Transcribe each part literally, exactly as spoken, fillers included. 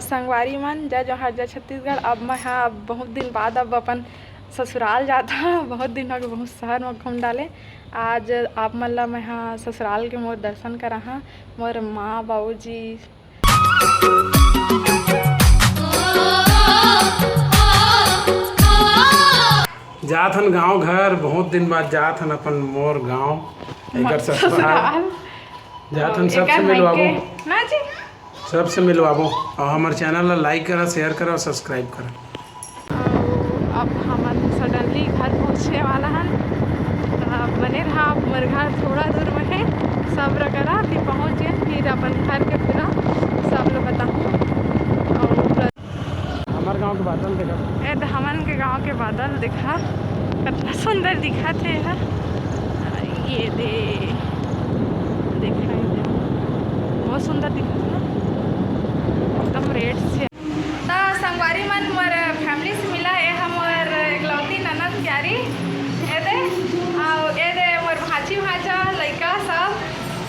संगवारी मन, जय जोहार, जय छत्तीसगढ़। अब मैं हा, अब बहुत दिन बाद अब अपन ससुराल जात हा। बहुत दिन हो गए, बहुत शहर में घूम डाले। आज आप मन ला मैं हा ससुराल के मोर दर्शन करा हा। मोर माँ, बाबूजी, जात हन गाँव घर, बहुत दिन बाद जात हन अपन मोर गाँव, एकर ससुराल। जात हन, सबसे मिलवाबो। ना जी। सबसे मिलवाबो। और हमर channel ला like करा, share करा और subscribe करा। अब हमन suddenly घर पहुँचने वाला हन। त बने रहा, मोर घर थोड़ा दूर में है, सब्र करा, फिर पहुँच जाए, फिर अपन घर के पूरा सब लोग बताऊँ। और हमर गाँव के बादल देखा। ए, हमन के गाँव के बादल देखा, कितना सुंदर दिखत है यार। ये दे, देख रहे हैं, बहुत सुंदर दिखत है ना, एकदम red से। त संगवारी मन, मोर family से मिला, ए हमर एकलौती ननद प्यारी, ए दे, आओ, ए दे मोर भांची भांचा, लइका सब,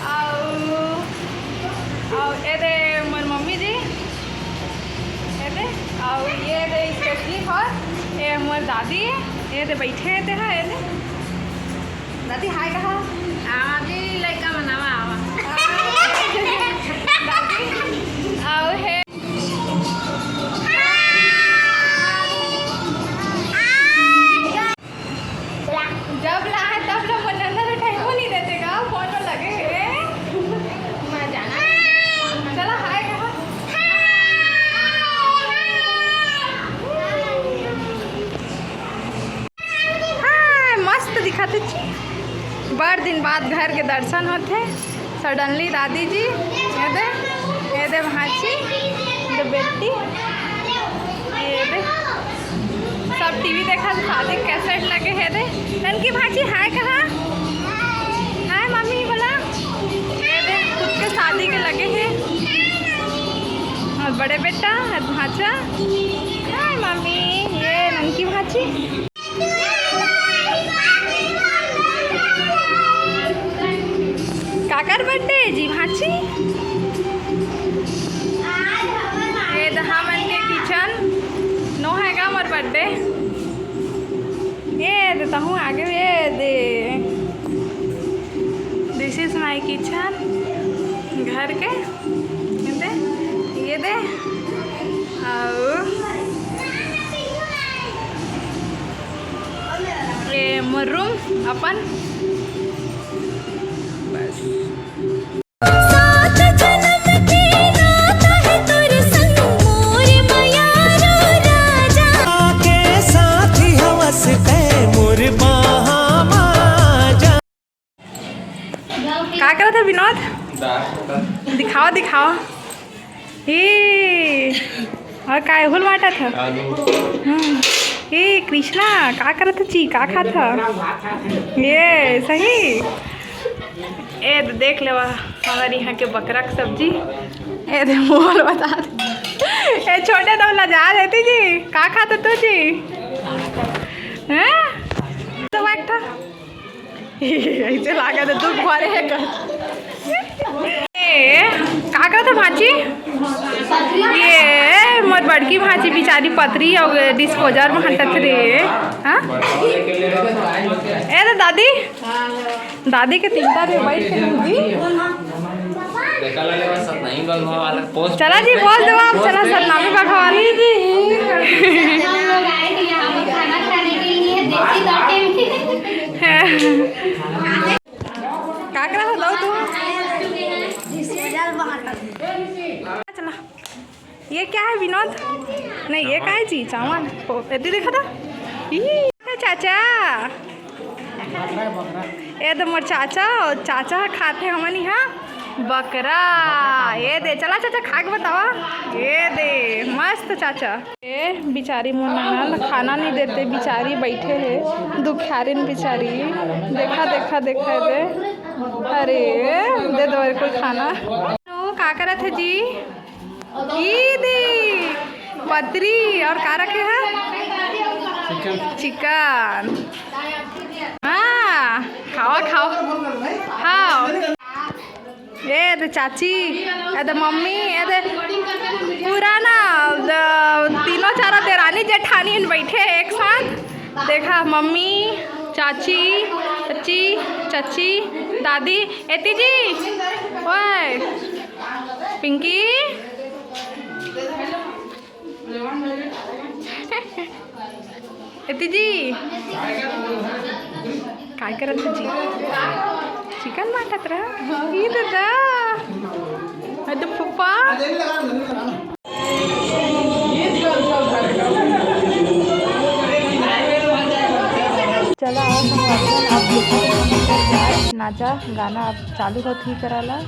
आओ, आओ, ए दे मोर मम्मी जी, ए दे, आओ, ये दे specially for, ए मोर दादी, ए दे बैठे, ए दे, हाँ, ए दे। दादी, hi कहा। आवा जी, लइका मन, आवा, आवा। दादी, आओ हे। जब ला है, तब ला, मोर नंदन उठाई, वो नहीं देते का, phone में लगे है। मैं जाना। चला, hi कहा। हाँ, मस्त दिखत हे जी। बड़ दिन बाद घर के दर्शन होथे। Suddenly दादी जी, ये दे, ये दे भांची, ये दे बेटी, ये दे सब टीवी देखत, शादी cassette लगे हे दे। ननकी भांची, hi कहा। Hi मम्मी बोला। ये दे खुद के शादी के लगे हे। और बड़े बेटा, और भांचा। Hi मम्मी, ये ननकी भांची। काकर birthday हे जी भांची? ये तो हमन के kitchen, नो हे गा मोर birthday। ये दे तहूँ आगे, ये दे, this is my kitchen, घर के। ये दे, ये दे। अउ ये मोर room अपन। बस। सात जन्म के नाता है तोर संग मोर मयारो राजा। के साथी हवस तै मोर बाहा मा जा। का करत हे विनोद? दाल। दिखाओ, दिखाओ। ए, और का हुल बांटत हे? आलू। हम्म। ए, कृष्णा, का करत हे जी? का खात हे? ये, सही। ए, तो देख लेवा, हमर यहाँ के बकरा के सब्जी। ए, दे मोर बता दे। ए, छोटे दौला जा देती जी। का खात तू जी? हैं? तो बैठा। ऐसे लागत हे, दुख भरे हे कर। ए, का करत हे भांची? ये मोर बड़की भांची बिचारी पतरी अउ disposal में हंटत रे। हाँ? ए रे दादी, दादी के चिंता में बैठ के दीदी। देखा ला लेवा सतनामी बघवा वाला post। चला जी, बोल दो आप, चला सतनामी बघवा वाला। हम लोग आए थे यहाँ पे खाना खाने के लिए, देसी तड़के में। का करा हो दो तू? चला। ये क्या है विनोद? नहीं, ये का है जी? चावल। ओ, एती देखा था। ई, चाचा। ए दे मोर चाचा, अउ चाचा ह खाथे हमन इहाँ बकरा। ए दे, चला चाचा, खा के बतावा। ए दे, मस्त चाचा। ए बिचारी मोर ननद खाना नहीं देते, बिचारी बैठे हे, दुखियारिन बिचारी। देखा, देखा, देखा ए दे। अरे, दे दो मेरे को खाना। तो का करत हे जी? ई दे, पतरी अउ का रखे हे? चिकन। चिकन। हाँ, खावा, खावा। हाँ। ए दे चाची, ए दे मम्मी, ए दे बैठे एक साथ। देखा, मम्मी, चाची, चच्ची, चच्ची, दादी, एती जी, ओए, पिंकी, एती जी, काय करत हे जी? चिकन बांटत रहा। ई दादा, अरे फूफा। चला, आओ संगवारी मन, अब देखो नाचा गाना अब चालू होत ही कराला।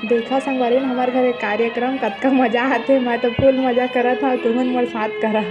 देखा संगवारी, हमर घर एक कार्यक्रम, कतका मजा आथे। मैं तो फुल मजा करत हव, तुमन मोर साथ करा।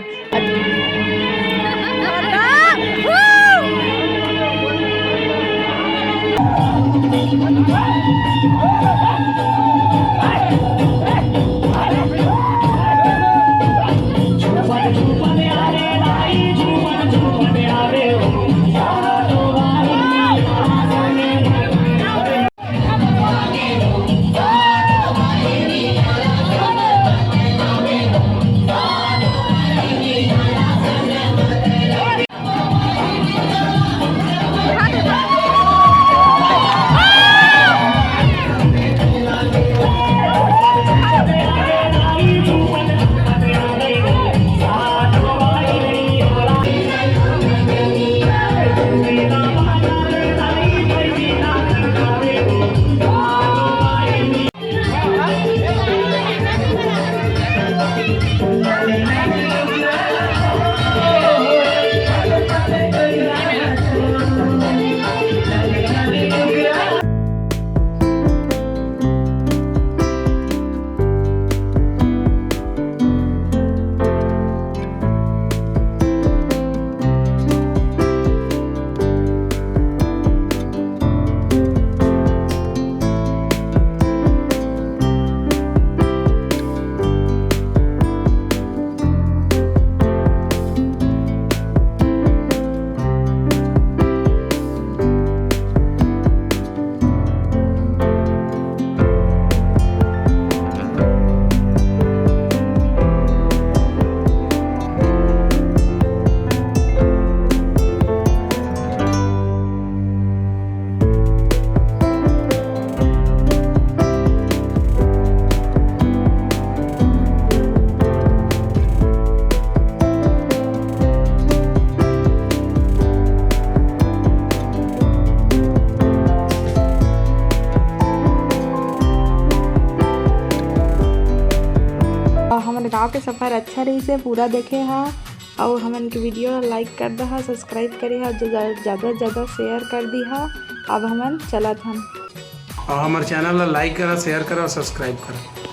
हमर गांव के सफर अच्छा रहिस हे, पूरा देखे हा। अउ हमन के video ला like कर दहा, subscribe करे हा, ज-, ज-, ज्यादा से ज्यादा share कर दिहा। अब हमन चलत हन। अउ हमर channel ला like करा, share करा अउ subscribe करा।